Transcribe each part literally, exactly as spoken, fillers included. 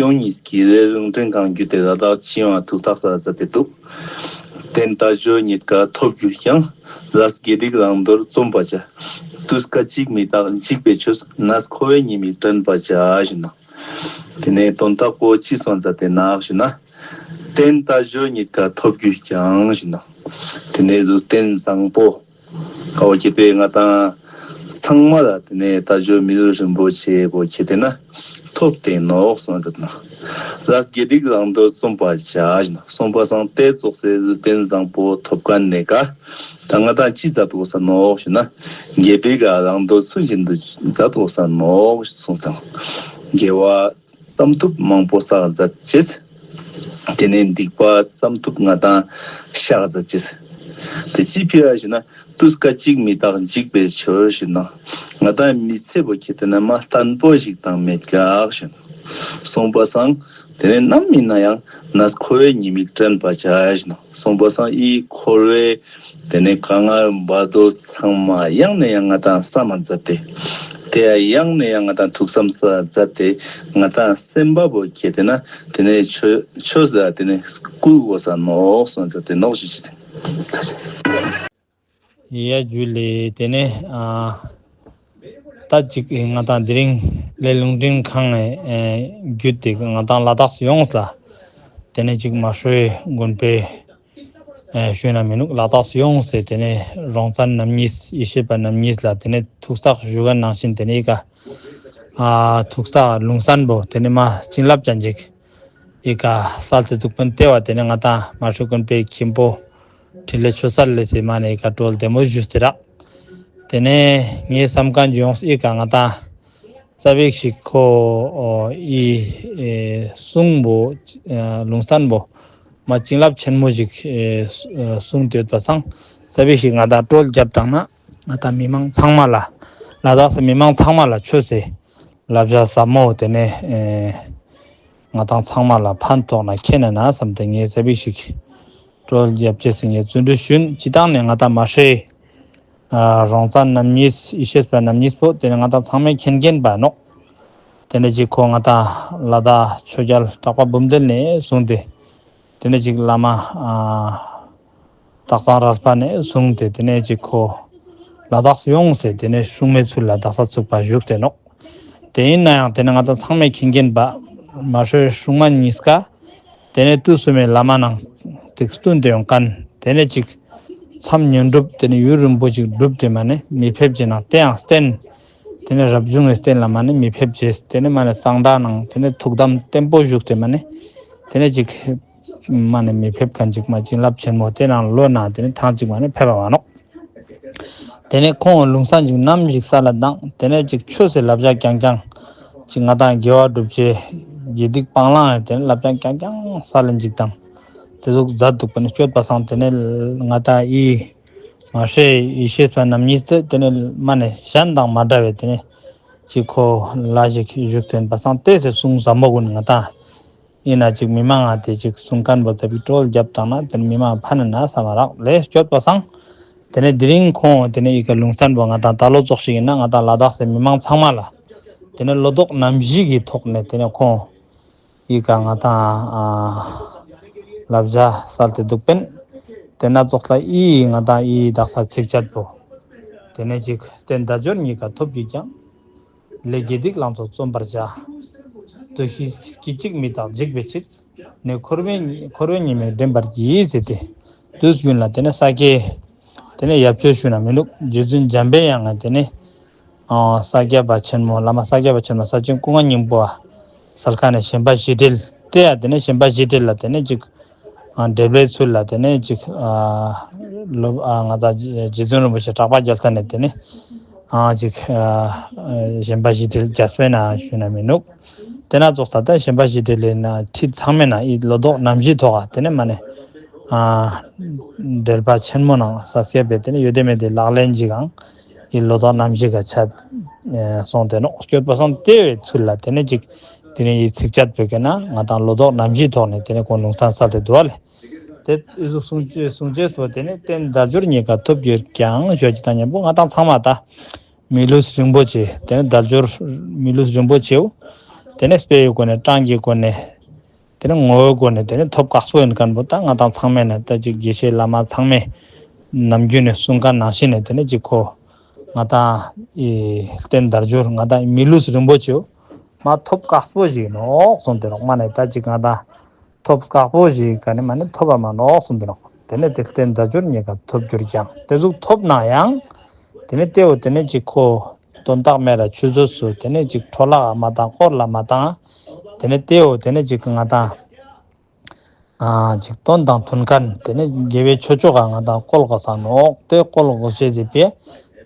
སྐྱོང་གཉིས་ཀྱི་ལས་རླུང་འཕྲིན་གང་བརྒྱུད་དེ་ལ་དྭགས་སྤྱི་ཡོངས་ཐུགས་ཐག་ས་མཛད་དེ་འདུག། རྟེན་ད་ཇོ་ཉིད་ཀ་ཐོབ་གྱུར་ཀྱང་། ལས་དགེ་སྡིག་བླང་དོར་རྩོམ་པར་བྱ། དུས་སྐད་ཅིག་མི་རྟག་འཇིག་པའི་ཆོས། ནད་འཁོར་བའི་ཉེས་དམིགས་དྲན་པར་བྱ་ཞུ་ན། དེ་ནས་དོན་དག་པོ་ཅི་སོང་ཟ་དེ་ནག་ཞུ་ན། རྟེན་ད་ཇོ་ཉིད་ཀ་ཐོབ་གྱུར་ཀྱང་ཞུ་ན། དེ་ནས་གཟུགས་རྟེན་བཟང་པོ། ཀ་བོ་ཁྱེད་པས་ང་དང་ཚང་མ་ལ་དེ་ནས་ད་ཇོ་མི་ལུས་རིན་པོ་ཆེ་བོ་ཁྱེད་དེ་ན་ཐོབ་སྟེ་ནོག་སོང་ཟ་དེ་ན། ལས་དགེ་སྡིག་བླང་དོར་རྩོམ་པར་བྱ་ཞུ་ན། སོང་པ་སང་དེ་ཙོགས་སེ་གཟུགས་རྟེན་བཟང་པོ་ཐོབ་ཀ་ནས་ཀ། ད་ང་དང་ཅི་མཛད་དགོས་ས་ནོག་ཞུ་ན། དགེ་བའི་ཀ་བླང་དོར་ཚུལ་བཞིན་དུ་མཛད་དགོས་ས་ནོག་གསུངས་དང་། དགེ་བ་བསམ་ཐུབ་མང་པོ་བསགས་མཛད་ཅེས། དེ་ནས་སྡིག་པ་བསམ་ཐུབ་ང་དང་བཤགས་མཛད་ཅེས། དེ་ཅི་ཕི་ཡ་ཞུ་ན། དུས་སྐད་ཅིག་མི་རྟག་འཇིག་པའི་ཆོས་ཞུ་ན། ང་དང་མི་ཚེ་བོ་ཁྱེད་དེ་ན་མ་བརྟན་པོ་ཞིག་དང་མེད་ཀག་ཞུ་ན། སོང་པ་སང་དེ་ནས་ནམ་ཡིན་ན་ཡང་ནད་འཁོར་བའི་ཉེས་དམིགས་དྲན་པར་བྱ་ཞུ་ན། སོང་པ་སང་ཨི་འཁོར་བའི་དེ་ནས་དཀའ་ངལ་བར་དོ་ཚང་མ་ཡང་ནས་ཡང་ང་དང་བསམ་མ་མཛད་དེ། དེ་ཡང་ནས་ཡང་ང་དང་ཐུགས་བསམ་ས་མཛད་དེ། ང་དང་སེམས་པ་བོ་ཁྱེད་དེ་ན་དེ་ནས་ཆོས་ཆོས་ཟ་དེ་ནས་བསྐུལ་དགོས་ས་ནོག་སོང་ཟ་དེ་ནོག་ཞུ་ཅི། ཡ་ཇུ་ལེ། དེ་ནས་ཨ་ད་ཅིག་ང་དང་དེ་རིང་ལས་རླུང་འཕྲིན་ཁང་ངི་བརྒྱུད་དེ་ང་དང་ལ་དྭགས་ཡོངས་ལ་དེ་ནས་ཅིག་མ་ཧྲོའི་དགོན་པའི་ཨེ་ཞུས་ན་མི་ནུག་ལ་དྭགས་ཡོངས་སེ་དེ་ནས་རོང་བཙན་རྣམ་གཉིས་ཡེ་ཤེས་པ་རྣམ་གཉིས་ལ་དེ་ནས་ཐུགས་བསགས་ཞུ་ག་ནང་བཞིན་དེ་ནས་ཨི་ཀ་ཨ་ཐུགས་བསགས་ལུང་བསྟན་པོ་དེ་ནས་མ་བྱིན་རླབས་ཅན་ཅིག་ཨི་ཀ་སལ་ཏེ་འདུག་པིན། ཏེ་བ་དེ་ནས་ང་དང་མ་ཧྲོའི་དགོན་པའི་མཁན་པོ་འཕྲིན་ལས་ཆོས་གསལ་ལེ་སི་མ་ནས་ཨི་ཀ་གྲོལ་བདེ་མོ་ཞུས་ཏེ་རག། དེ་ནས་ངའི་བསམ་མཁན་ཡོངས་ཨི་ཀ་ང་དང་ཙ་པིག་ཞིག་ཁོ་ཨི་ཨེ་གསུང་བོ་ཨེ་ལུང་བསྟན་བོ་མ་བྱིན་རླབས་ཆེན་མོ་ཞིག་ཨེ་གསུང་སྟེ་ཡོད་པ་སང་ཙ་པིག་ཞིག་ང་དང་སྤྲོ་རྒྱབ་བཏང་ན་ང་དང་མི་མང་ཚང་མ་ལ་ལ་དྭགས་སི་མི་མང་ཚང་མ་ལ་ཆོས་སི་བསླབ་བྱ་ཟབ་མོ་དེ་ནས་ཨེ་ང་དང་ཚང་མ་ལ་ཕན་ཐོགས་ན་མཁྱེན་ན་ན་བསམ་སྟེ་ངས་ཙ་པིག་ཞིག་སྤྲོ་རྒྱབ་ཅེས་སི་ངས་བརྩོན་འགྲུས་ཞུན། སྤྱི་བཏང་ནས་ང་དང་མ་ཧྲོའི་ཨ་རོང་བཙན་རྣམ་གཉིས་ཡེ་ཤེས་པ་རྣམ་གཉིས་པོ་དེ་ནས་ང་དང་ཚང་མས་མཁྱེན་མཁྱེན་པ་ནོག། དེ་ནས་ཅིག་ཁོ་ང་དང་ལ་དྭགས་ཆོས་རྒྱལ་གྲགས་པ་འབུམ་ལྡན་ནས་བཟུང་སྟེ་དེ་ནས་ཅིག་བླ་མ་ཨ་སྟག་ཚང་རས་པ་ནས་བཟུང་སྟེ་དེ་ནས་ཅིག་ཁོ་ལ་དྭགས་ཡོངས་སེ་དེ་ནས་སྲུང་མའི་ཚུལ་ལ་དག་ས་ཚུགས་པ་བཞུགས་ཏེ་ནོག། དེ་ཡིན་ན་ཡང་དེ་ནས་ང་དང་ཚང་མས་མཁྱེན་མཁྱེན་པ་མ་ཧྲོའི་སྲུང་མ་གཉིས་ཀ་དེ་ནས་དུས་གསུམ་མའི་བླ་མ་ནང་དེ་བསྟུན་ཏེ་ཡོང་མཁན་དེ་ནས་ཅིག་མཚམས་ཉོན་སྒྲུབ་དེ་ནས་ཡུན་རིང་པོ་ཅིག་སྒྲུབ་སྟེ་མ་ནས་མི་ཕེབས་ཅེས་ནང་དེ་ཡང་བསྟེན། དེ་ནས་རབ་བྱུང་གི་རྟེན་ལ་མ་ནས་མི་ཕེབས་ཅེས་དེ་ནས་མ་ནས་གཙང་སྦྲ་ནང་དེ་ནས་ཐུགས་དམ་བརྟན་པོ་བཞུགས་ཏེ་མ་ནས་དེ་ནས་ཅིག་མ་ནས་མི་ཕེབས་མཁན་ཅིག་མ་བྱིན་རླབས་ཆེན་མོ་དེ་ནང་ལོ་ན་དེ་ནས་ཐང་ཅིག་མ་ནས་ཕེབས་པ་མ་ནོག། དེ་ནས་ཁོང་ལུང་བསྟན་ཅིག་ནམ་ཞིག་སལ་ལ་དང་དེ་ནས་ཅིག་ཆོས་སི་བསླབ་བྱ་རྐྱང་རྐྱང་ཅིག་ང་དང་དགེ་བ་སྒྲུབ་ཅེས་དགེ་སྡིག་སྤང་བླང་ཡང་དེ་ནས་བསླབ་བྱ་རྐྱང་རྐྱང་སལ་ལ་ཅིག་དང་དེ་ཟུག་མཛད་འདུག་པ་ནས་སྐྱོད་པ་སང་དེ་ནས་ང་དང་ཨི་མ་ཧྲོའི་ཡེ་ཤེས་པ་རྣམ་གཉིས་དེ་དེ་ནས་མ་ནས་གཞན་དང་མ་འདྲ་བའི་དེ་ནས་ཅིག་ཁོ་ལ་ཞིག་བཞུགས་ཏེ་ཡིན་པ་སང་དེ་ཚེ་གསུང་ཟབ་མོ་ཀུན་ང་དང་ཡིན་ན་ཅིག་མི་མང་ང་དེ་ཅིག་གསུང་མཁན་པོ་ཙ་པིག་སྤྲོ་རྒྱབ་བཏང་ན་དེ་ནས་མི་མང་ཕན་ན་བསམ་མ་རག་ལས་སྐྱོད་པ་སང་དེ་ནས་དེ་རིང་ཁོང་དེ་ནས་ཨི་ཀ་ལུང་བསྟན་པོ་ང་དང་ད་ལོ་ཙོགས་ཤིག་ཡིན་ན་ང་དང་ལ་དྭགས་སི་མི་མང་ཚང་མ་ལ་དེ་ནས་བློ་ལྡོག་རྣམ་བཞི་གི་ཐོག་ནས་དེ་ནས་ཁོང་ཨི་ཀ་ང་དང་ཨ་བསླབ་བྱ་སལ་ཏེ་འདུག་པིན། དེ་ན་ཙོགས་ལ་ཨི་ང་དང་ཨི་དག་ས་ཚིགས་བཅད་པོ་དེ་ནས་ཅིག་རྟེན་ད་ཇོ་ཉིད་ཀ་ཐོབ་གྱུར་ཀྱང་། ལས་དགེ་སྡིག་བླང་དོར་རྩོམ་པར་བྱ། དུས་སྐད་ཅིག་མི་རྟག་འཇིག་པའི་ཕྱིར། ནད་འཁོར་བའི་འཁོར་བའི་ཉེས་དམིགས་དྲན་པར་གྱིས་ཟེར་ཏེ། དུས་རྒྱུན་ལ་དེ་ནས་ས་སྐྱའི་དེ་ནས་ཡབ་ཆོས་ཞུ་ན་མི་ནུག། རྗེ་བཙུན་འཇམ་པའི་དབྱངས་ང་དེ་ནས་ཨ་ས་སྐྱ་པ་ཆེན་མོ་བླ་མ་ས་སྐྱ་པ་ཆེན་མོ་ས་ཆེན་སྐུ་ངོ་སྙིང་པོ་ཨ་སལ་མཁན་ནས་ཞེན་པ་བཞི་བྲལ་དེ་ཡ་དེ་ནས་ཞེན་པ་བཞི་བྲལ་ལ་དེ་ནས་ཅིག་ ཨ་འགྲེལ་པའི་ཚུལ་ལ་དེ་ནས་ཅིག་ཨ་ལོ་ཨ་ང་དང་རྗེ་བཙུན་རིན་པོ་ཆེ་གྲགས་པ་རྒྱལ་མཚན་ནས་དེ་ནས་ཨ་ཅིག་ཨ་ཞེན་པ་བཞི་དེ་རྒྱས་པས་ན་ཞུ་ན་མི་ནུག། དེ་ན་ཙོགས་ད་ལྟ་ཞེན་པ་བཞི་དེ་ལས་ན་ཁྲིད་ཚང་མས་ན་ཨི་ལོ་ཏོག་རྣམ་བཞིའི་ཐོག་ག་དེ་ནས་མ་ནས་ཨ་འགྲེལ་པ་ཆེན་མོ་ནང་ས་སྐྱ་པས་དེ་ནས་ཡོད་དེ་མེད་དེ་ལག་ལེན་ཅིག་གང་ཨི་ལོ་ཏོག་རྣམ་བཞི་ག་ཆ་སོང་དེ་ནོག། སྐྱོད་པ་སང་དེ་བའི་ཚུལ་ལ་དེ་ནས་ཅིག་དེ་ནས་ཨི་ཚིགས་བཅད་པོའི་ཀ་ན་ང་དང་ལོ་ཏོག་རྣམ་བཞིའི་ཐོག་ནས་དེ་ནས་ཁོང་ལུང་བསྟན་སལ་ཏེ་འདུག་པ་ལེ། དེ་ཨི་ཟུག་གསུང་ཅེས་གསུང་ཅེས་སོ་དེ་ནས་རྟེན་དལ་འབྱོར་རྙེད་དཀའ་ཐོབ་གྱུར་ཀྱང་ཞུ་ཅིག་དང་མཉམ་པོ་ང་དང་ཚང་མ་ད་མི་ལུས་རིན་པོ་ཆེ་དེ་ནས་དལ་འབྱོར་མི་ལུས་རིན་པོ་ཆེའོ། དེ་ནས་དཔེ་ཡི་སྒོ་ནས་གྲངས་ཀྱི་སྒོ་ནས་དེ་ནས་ངོ་བོའི་སྒོ་ནས་དེ་ནས་ཐོབ་དཀགས་པོ་ཡིན་མཁན་པོ་ད་ང་དང་ཚང་མས་ནས་ད་ཅིག་དགེ་བཤེས་བླ་མ་ཚང་མས་ནམ་རྒྱུན་ནས་གསུང་མཁན་ནང་བཞིན་ནས་དེ་ནས་ཅིག་ཁོ་ང་དང་ཨི་རྟེན་དལ་འབྱོར་ང་དང་མི་ལུས་རིན་པོ་ཆེའོ། མ་ཐོབ་དཀགས་པོ་ཞིག་ནོག་གསུངས་ཏེ་ནོག། མ་ནས་ད་ཅིག་ང་དང་ཐོབ་དཀགས་པོ་ཞིག་ག་ནས་མ་ནས་ཐོབ་པ་མ་ནོག་གསུངས་ཏེ་ནོག། དེ་ནས་དེ་རྟེན་དལ་འབྱོར་རྙེད་དཀའ་ཐོབ་གྱུར་ཀྱང་དེ་ཟུག་ཐོབ་ན་ཡང་དེ་ནས་དེའོ་དེ་ནས་ཅིག་ཁོ་དོན་དག་མེད་ལ་ཆུད་ཟོས་སུ་དེ་ནས་ཅིག་འཕྲོ་བརླག་མ་བཏང་བསྐོར་ལ་མ་བཏང་། དེ་ནས་དེའོ་དེ་ནས་ཅིག་ང་དང་ཨ་ཅིག་དོན་དང་མཐུན་མཁན་དེ་ནས་དགེ་བའི་ཆོས་ཕྱོགས་ཀ་ང་དང་བཀོལ་དགོས་ས་ནོག། དེ་བཀོལ་དགོས་ཤེས་ཟེར་བས་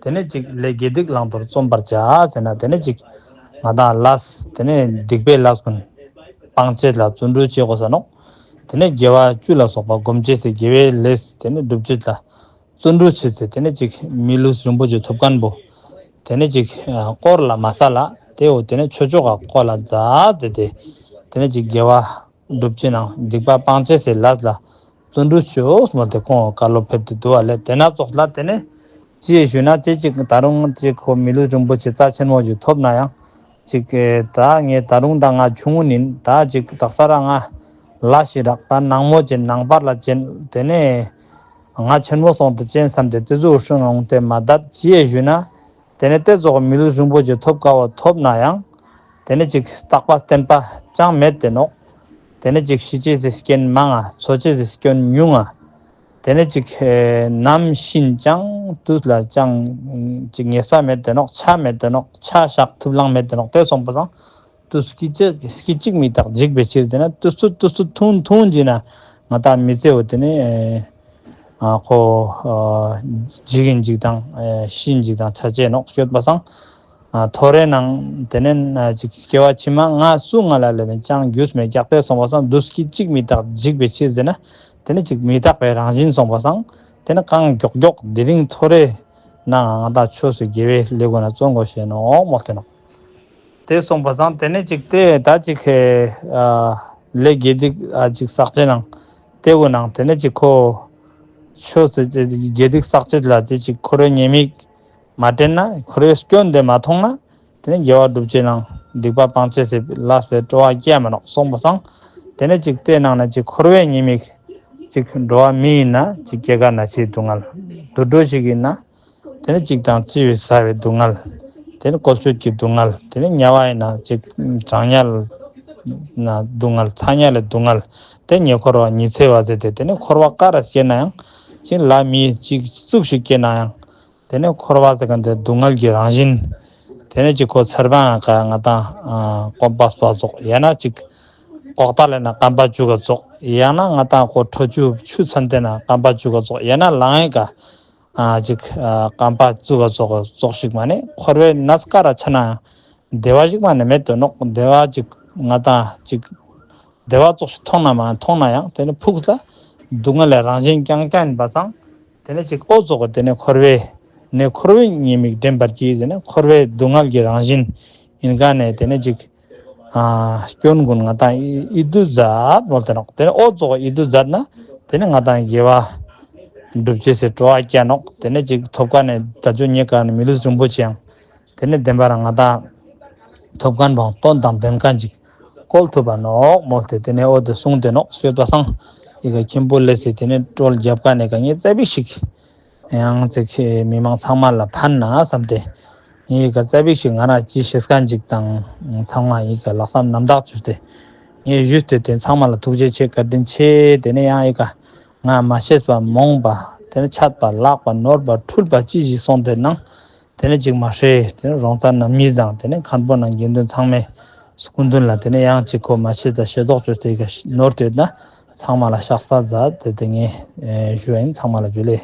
དེ་ནས་ཅིག་ལས་དགེ་སྡིག་བླང་དོར་རྩོམ་པར་བྱ་ཟེར་ན་དེ་ནས་ཅིག་ང་དང་ལས་དེ་ནས་སྡིག་པའི་ལས་ཀུན་སྤང་བྱེད་ལ་བརྩོན་འགྲུས་བྱེད་དགོས་ས་ནོག། དེ་ནས་དགེ་བ་བཅུ་ལ་སོགས་པ་སྒོམ་བྱེད་ཟེར་དགེ་བའི་ལས་དེ་ནས་སྒྲུབ་བྱེད་ལ་བརྩོན་འགྲུས་བྱེད་ཟེར་དེ་ནས་ཅིག་མི་ལུས་རིན་པོ་ཆེ་ཐོབ་མཁན་པོ་དེ་ནས་ཅིག་བསྐོར་ལ་མ་ཟ་ལ་དེའོ་དེ་ནས་ཆོས་ཕྱོགས་ཀ་བཀོལ་ལ་མཛད་དེ་དེ་དེ་ནས་ཅིག་དགེ་བ་སྒྲུབ་བྱེད་ནང་སྡིག་པ་སྤང་བྱེད་ཟེར་ལས་ལ་བརྩོན་འགྲུས་ཆོས་མོལ་ཏེ་ཁོང་བཀའ་སློབ་ཕེབས་ཏེ་འདུག་པ་ལེ། དེ་ན་ཙོགས་ལ་དེ་ནས་ཅི་ཞུས་ན་ཅི་ཅིག་ད་རུང་ཅིག་ཁོ་མི་ལུས་རིན་པོ་ཆེ་རྩ་ཆེན་མོ་ཞིག་ཐོབ་ན་ཡང་ཅིག་ད་ངས་ད་རུང་ད་ང་ཆུང་ངུ་ནིན་ད་ཅིག་དག་ས་ར་ང་ལ་ཞིག་རག་ད་ནང་མོ་ཅན་ནང་པར་ལ་ཅན་དེ་ནས་ང་ཆེན་མོ་སོང་སྟེ་ཅན་བསམ་སྟེ་དེ་ཟུག་སྲུང་འོང་སྟེ་མ་དད་ཅི་ཞུས་ན། དེ་ནས་དེ་ཙོགས་མི་ལུས་རིན་པོ་ཆེ་ཐོབ་དཀའ་བ་ཐོབ་ན་ཡང་དེ་ནས་ཅིག་རྟག་པ་བརྟན་པ་ཅང་མེད་དེ་ནོག། དེ་ནས་ཅིག་ཤི་ཅེས་སི་སྐྱོན་མང་ང་འཚོ་ཅེས་སི་སྐྱོན་ཉུང་ང་། དེ་ནས་ཅིག་ནམ་ཤི་ན་ཅང་དུས་ལ་ཅང་ཅིག་ངེས་པ་མེད་དེ་ནོག། ཆ་མེད་དེ་ནོག། ཆ་བཞག་ཐུབ་ལང་མེད་དེ་ནོག། དེ་སོང་པ་སང་དུས་སུ་སྐད་ཅིག་སྐད་ཅིག་མི་རྟག་འཇིག་པའི་ཕྱིར་དེ་ན་དུས་ཚོད་དུས་ཚོད་ཐུང་ཐུང་ཅིག་ན་ང་དང་མི་ཚེ་བོ་དེ་ནས་ཨ་ཁོ་ཨ་འཇིག་ཡིན་འཇིག་དང་ཨ་ཤི་ཡིན་འཇིག་དང་ཆ་ཅེས་ནོག་སྐྱོད་པ་སང་ཨ་ཐོ་རེ་ནང་དེ་ནས་ཨ་ཅིག་སྐྱེ་བ་ཕྱི་མ་ང་སུ་ང་ལ་ལེ་བན་ཅང་རྒྱུས་མེད་རྒྱག་སྟེ་སོང་པ་སང་དུས་སྐད་ཅིག་མི་རྟག་འཇིག་པའི་ཕྱིར་དེ་ན་དེ་ནས་ཅིག་མི་རྟག་པའི་རང་བཞིན་སོང་པ་སང་དེ་ནས་གང་མགྱོགས་མགྱོགས་དེ་རིང་ཐོ་རེ་ནང་ང་དང་ཆོས་སུ་དགེ་བའི་ལས་ཀུན་ན་བརྩོན་དགོས་ཤེས་ནོག་མོལ་ཏེ་ནོག། དེ་སོང་པ་སང་དེ་ནས་ཅིག་དེ་ད་ཅིག་ཨ་ལས་དགེ་སྡིག་ཨ་ཅིག་བསགས་ཅེས་ནང་དེ་བོ་ནང་དེ་ནས་ཅིག་ཁོ་ཆོས་དེ་དགེ་སྡིག་བསགས་ཅེས་ལ་དེ་ཅིག་འཁོར་བའི་ཉེས་དམིགས་མ་དྲན་ན་འཁོར་བའི་སྐྱོན་དེ་མ་མཐོང་ན་དེ་ནས་དགེ་བ་སྒྲུབ་ཅེས་ནང་སྡིག་པ་སྤང་ཅེས་སི་ལས་པའི་སྤྲོ་བ་སྐྱེ་མ་ནོག་སོང་པ་སང་དེ་ནས་ཅིག་དེ་ནང་ན་ཅིག་འཁོར་བའི་ཉེས་དམིགས་ཅིག་འགྲོ་བ་མི་ཡིན་ན་ཅིག་སྐྱེ་རྒ་ན་འཆིའི་སྡུག་བསྔལ། དུད་འགྲོ་ཞིག་ཡིན་ན། དེ་ནས་གཅིག་དང་བརྩེ་བའི་ཟ་བའི་སྡུག་བསྔལ། དེ་ནས་བཀོལ་སྤྱོད་ཀྱི་སྡུག་བསྔལ། དེ་ནས་དམྱལ་བ་ཡིན་ན་གཅིག་གྲང་དམྱལ་ན་སྡུག་བསྔལ་ཚ་དམྱལ་ལ་སྡུག་བསྔལ། དེ་ཉེ་འཁོར་བ་ཉི་ཚེ་བ་ཟེར་ཏེ་དེ་ནས་འཁོར་བ་ག་ར་སྐྱེ་ན་ཡང་གཅིག་ལ་མི་གཅིག་ཙུག་ཞིག་སྐྱེ་ན་ཡང་དེ་ནས་འཁོར་བ་ཟེར་མཁན་དེ་སྡུག་བསྔལ་གྱི་རང་བཞིན། དེ་ནས་གཅིག་ཁོ་ཚར་བ་ང་ཀ་ང་དང་ཨ་སྐོམ་པ་སྤ་ཙོགས་ཡང་ན་གཅིག་ལྐོག་ལྟ་ལས་ན་རྐང་པ་བཅུག་ག་ཙོགས་ཡང་ན་ང་དང་ཁོ་ཁྲོ་ཆུ་ཆུ་ཚན་ཏེ་ན་རྐང་པ་བཅུག་ག་ཙོགས་ཡང་ན་ལང་ཡེ་ཀ་ཨ་ཅིག་ཨ་རྐང་པ་བཙུགས་པ་ཙོགས་ཙོགས་ཤིག་མ་ནེ་འཁོར་བའི་ནས་ཀ་ར་ཆ་ན་བདེ་བ་ཞིག་མ་ནེ་མེད་དོ་ནོག། བདེ་བ་ཅིག་ང་དང་ཅིག་བདེ་བ་ཙོགས་ཤིག་མཐོང་ན་མ་མཐོང་ན་ཡང་དེ་ནི་ཕུགས་ལ་སྡུག་བསྔལ་ལས་རང་བཞིན་རྐྱང་རྐྱང་ཡིན་པ་སང་དེ་ནི་ཅིག་འོ་ཙོགས་དེ་ནི་འཁོར་བའི་ནས་འཁོར་བའི་ཉེས་དམིགས་འདྲེན་པར་གྱིས་ཟེར་ནས་འཁོར་བའི་སྡུག་བསྔལ་གྱི་རང་བཞིན་ཡིན་ཀ་ནས་དེ་ནི་ཅིག་ཨ་སྐྱོན་ཀུན་ང་དང་ཡིད་དུ་མཛད་མོལ་ཏེ་ནོག། དེ་ནི་འོ་ཙོགས་ཡིད་དུ་མཛད་ན་དེ་ནི་ང་དང་དགེ་བ་སྒྲུབ་ཅེས་སི་སྤྲོ་བ་སྐྱེ་ནོག། དེ་ནི་ཅིག་ཐོབ་ཀ་ནས་དལ་འབྱོར་རྙེད་དཀའ་ནི་མི་ལུས་རིན་པོ་ཆེའང་དེ་ནི་བདེན་པ་རང་ང་དང་ཐོབ་མཁན་བང་དོན་དང་ལྡན་མཁན་ཅིག་བཀོལ་ཐུབ་པ་ནོག་མོལ་ཏེ་དེ་ནི་འོ་དེ་གསུངས་ཏེ་ནོག། སྐྱོད་པ་སང་ཡི་ག་མཁན་པོ་ལེ་སི་དེ་ནི་ཀྲོལ་རྒྱབ་ཀ་ནས་ཀ་ངས་ཙ་པིག་ཞིག་ཡང་ཅིག་མི་མང་ཚང་མ་ལ་ཕན་ན་བསམ་སྟེ། ངས་ཀ་ཙ་པིག་ཞིག་ང་རང་ཅི་ཤེས་མཁན་ཅིག་དང་ཚང་མ་ཡི་ག་ལྷག་བསམ་རྣམ་དག་ཅོས་ཏེ། ངས་ཞུས་ཏེ་དེ་ཚང་མ་ལ་ཐུགས་རྗེ་ཆེ་བཀའ་དྲིན་ཆེ། དེ་ནས་ཡང་ཡི་ག་ང་མ་ཤེས་པ་རྨོངས་པ་དེ་ནས་ཆད་པ་ལྷག་པ་ནོར་བ་འཁྲུལ་པ་ཅི་ཞིག་སོང་དེ་ནང་དེ་ནས་ཅིག་མ་ཧྲེ་དེ་ནས་རོང་ཚ་རྣམ་གཉིས་དང་དེ་ནས་མཁན་པོ་ནང་དགེ་འདུན་ཚང་མའི་སྐུ་མདུན་ལ་དེ་ནས་ཡང་ཅིག་ཁོ་མ་ཤེས་ད་ཤེས་རྟོགས་ཅོས་ཏེ་ཡི་ག་ནོར་དེ་ཡོད་ན། ཚང་མ་ལ་ཤགས་པ་མཛད་དེ་དེ་ངས་ཞུ་ཡིན། ཚང་མ་ལ་ཇུ་ལེ།